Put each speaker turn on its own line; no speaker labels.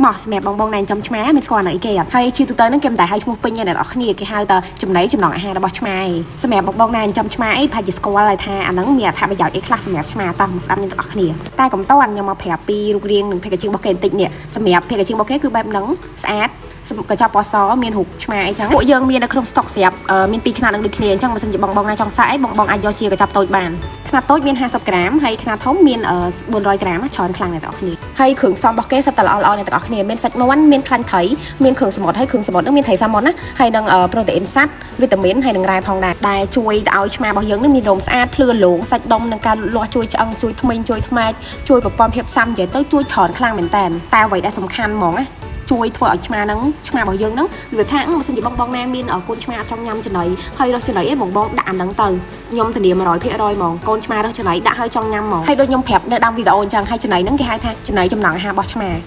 មកសម្រាប់បងបងដែលចំឆ្មាមានស្គាល់នៅអីគេអត់ហើយជាទូទៅហ្នឹងគេមិនដែលហៅឈ្មោះពេញទេអ្នកនរគ្នាគេហៅតែចំណីចំណងអាហាររបស់ឆ្មាឯងសម្រាប់បងបងដែលចំឆ្មាអីប្រហែលជាស្គាល់ហើយថាអាហ្នឹងមានអត្ថប្រយោជន៍អីខ្លះសម្រាប់ឆ្មាតោះមកស្ដាប់ខ្ញុំទាំងអស់គ្នាតែកុំតន់ខ្ញុំមកប្រាប់ពីរូបរាងនិង packaging របស់គេបន្តិចនេះសម្រាប់ packaging របស់គេគឺបែបហ្នឹងស្អាតកញ្ចប់ពណ៌សមានរូបឆ្មាអីចឹងពួកយើងមាននៅក្នុង stock ស្រាប់មានពីរខ្នាតនឹងដូចគ្នាអញ្ចឹងបើសិនជាបងបងណាចង់សាកអីបងបងអាចយកជាកញ្ចប់តូចបានខ្នាតតូចមាន50ក្រាមហើយខ្នាតធំមាន400ក្រាមច្រើនខ្លាំងអ្នកទាំងអស់គ្នាហើយគ្រឿងផ្សំរបស់គេសុទ្ធតែល្អៗអ្នកទាំងអស់គ្នាមានសាច់មាន់មានខ្លាញ់ត្រីមានគ្រឿងសមុទ្រហើយគ្រឿងសមុទ្រនឹងមានត្រីសាម៉ុនណាហើយនឹងប្រូតេអ៊ីនសត្វវីតាមីនហើយនឹងរ៉ែផងដែរដែលជួយទៅឲ្យឆ្មារបស់យើងនឹងមានរោមស្អាតភ្លឺរលោងសាច់ដុំនឹងការលូតលាស់ជួយឆ្អឹងជួយធ្មេញជួយថ្មេចជួយប្រព័ន្ធភាពស៊ាំនិយាយទៅជួយច្រើនខ្លាំងមែនតើតែអ្វីដែលសំខាន់ហ្មងណាជួយធ្វើឲ្យឆ្មាហ្នឹងឆ្មារបស់យើងហ្នឹងរបៀបថាបើសិនជាបងបងណាមានកូនឆ្មាអត់ចង់ញ៉ាំចំណីហើយរសចំណីអីបងបងដាក់អាហ្នឹងទៅខ្ញុំធានា100%ហ្មងកូនឆ្មារសចំណីដាក់ឲ្យចង់ញ៉ាំហ្មងហើយដូចខ្ញុំប្រាប់នៅដើមវីដេអូអញ្ចឹងហើយចំណីហ្នឹងគេហៅថាចំណីចំណងអាហាររបស់ឆ្មា។